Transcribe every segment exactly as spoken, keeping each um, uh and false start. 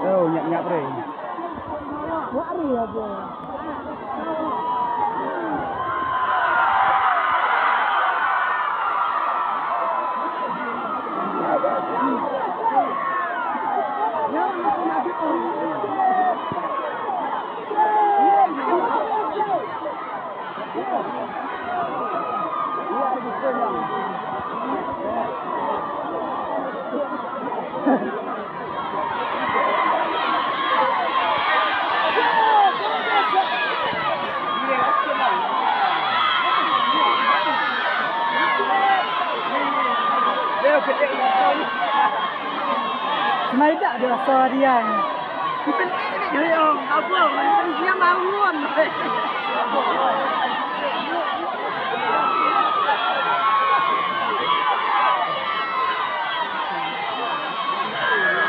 Oh, nyap nyap re. Smaida dia saw dia.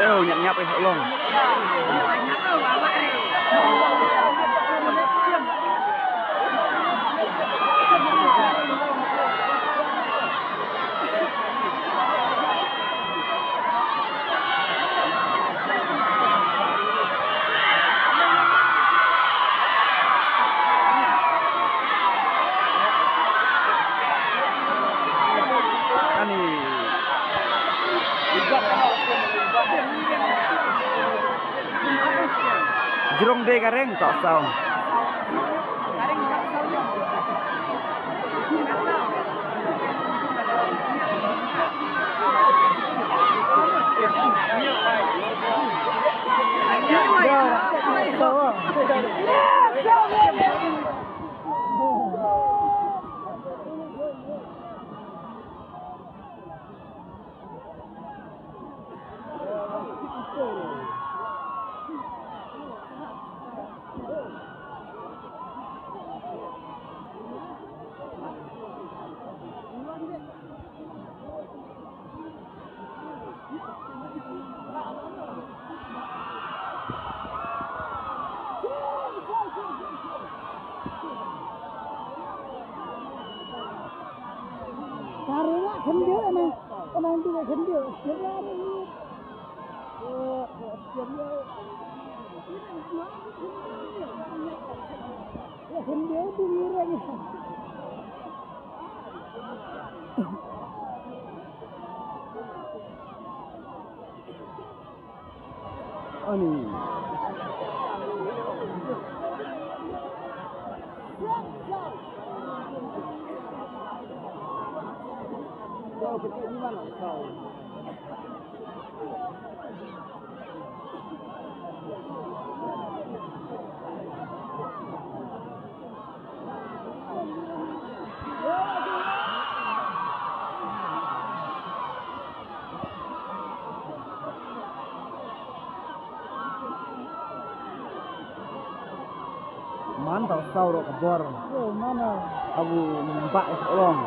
Ew, nyap nyap eh, long. Ani. Jrong de gareng tak sound. Ka rila khyndiat na, ka nang tu khyndiat. Khyndiat tu ni rang. Ani. Man tau saw rok bor. Abu mbak long.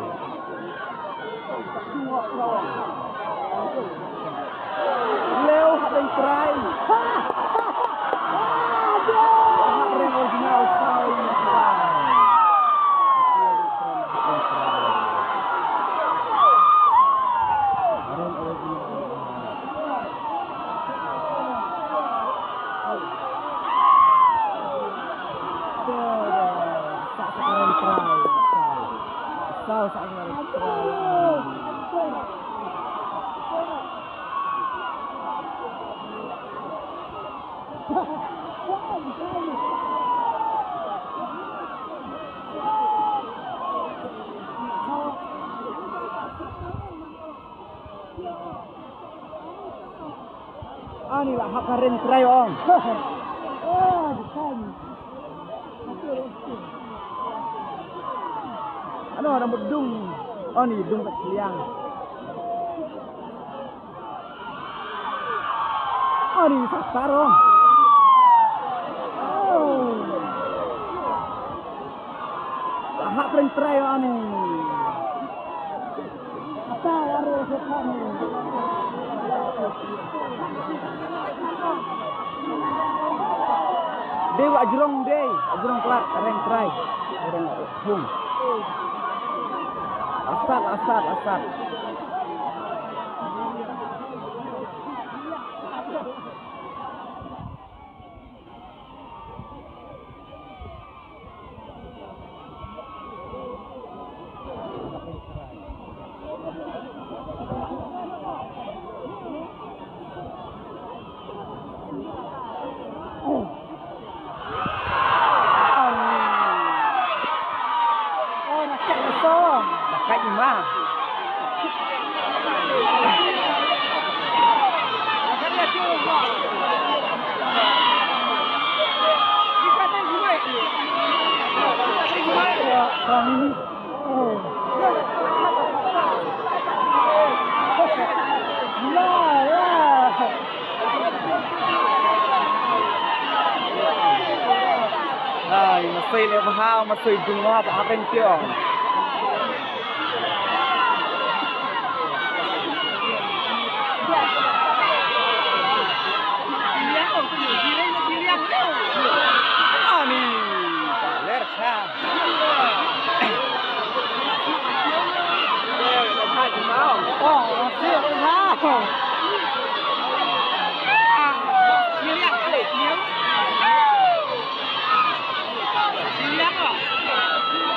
Leo hap deng try. Hap deng original foul. Ani la hap ka ring try ong. Ano, ano mo dung. Ani dung ka liang. Ani sa tarong. Oh. Hap reng trai ani. Ata aro sokha ni. Dei wa jrong dei, jrong plat, reng trai. Reng hung. Asat, asat, asat. Oh, na kat ni song. Na kat ni ma. Ai, masoi le bha, masoi dunga ba akan tiong. Ani, ler sa.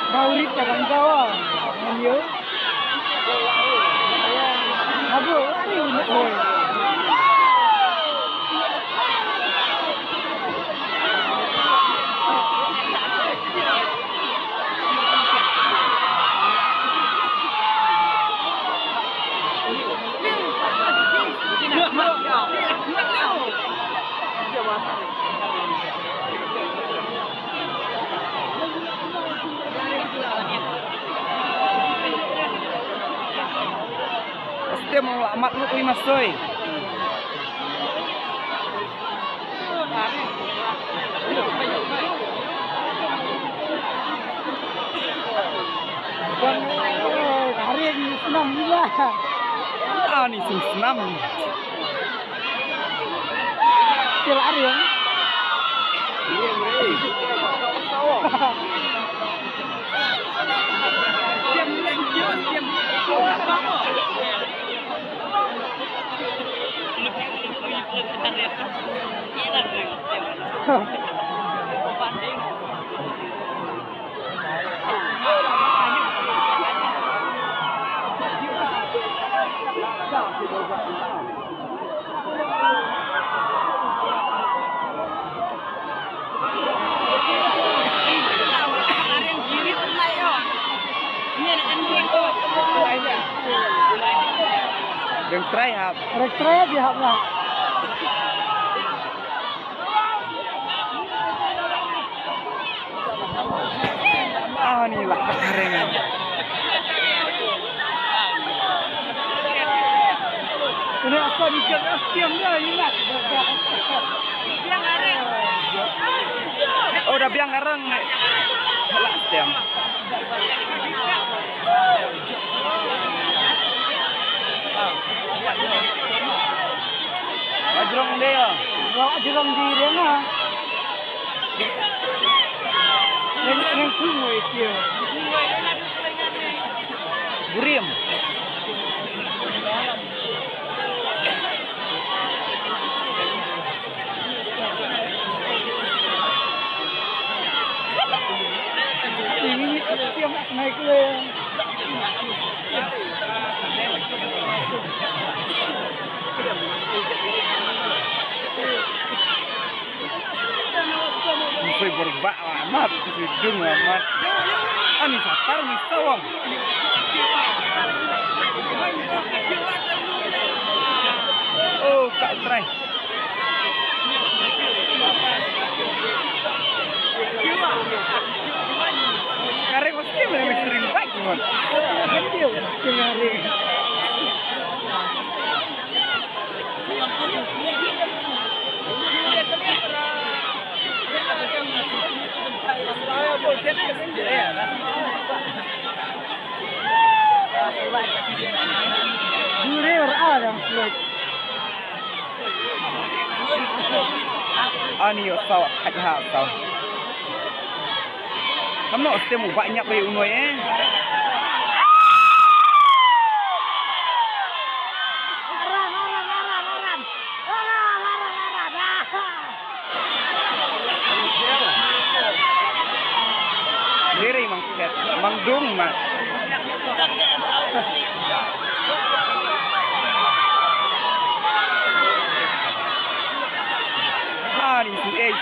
Baurit kadang kau. Ayo. Abu, ayo. Stem la mat lut ui masoi. Bang, eh, hari ni senam juga. Ah, ni senam. Til ari. Reng trai hap. Reng trai di hap lah. Ah, ni lah, karen. Ini apa ni, kat Astiam dia, ni lah. Oh, dah biang karang. Lah, Astiam. Ajrong dia. Ajrong di dia mah. Neng, neng kumoi tia. Burim. Ini tiang naik le. Sui berbak amat, sui dung amat. Ani satar mi sawang. Oh, kak trai. Kareng mesti mesti sering baik mon. Ani yo saw, haj ha saw. Kam no stem u ba nyap re u noi eh. Diri mang pet, mang dung ma. Ani su ei.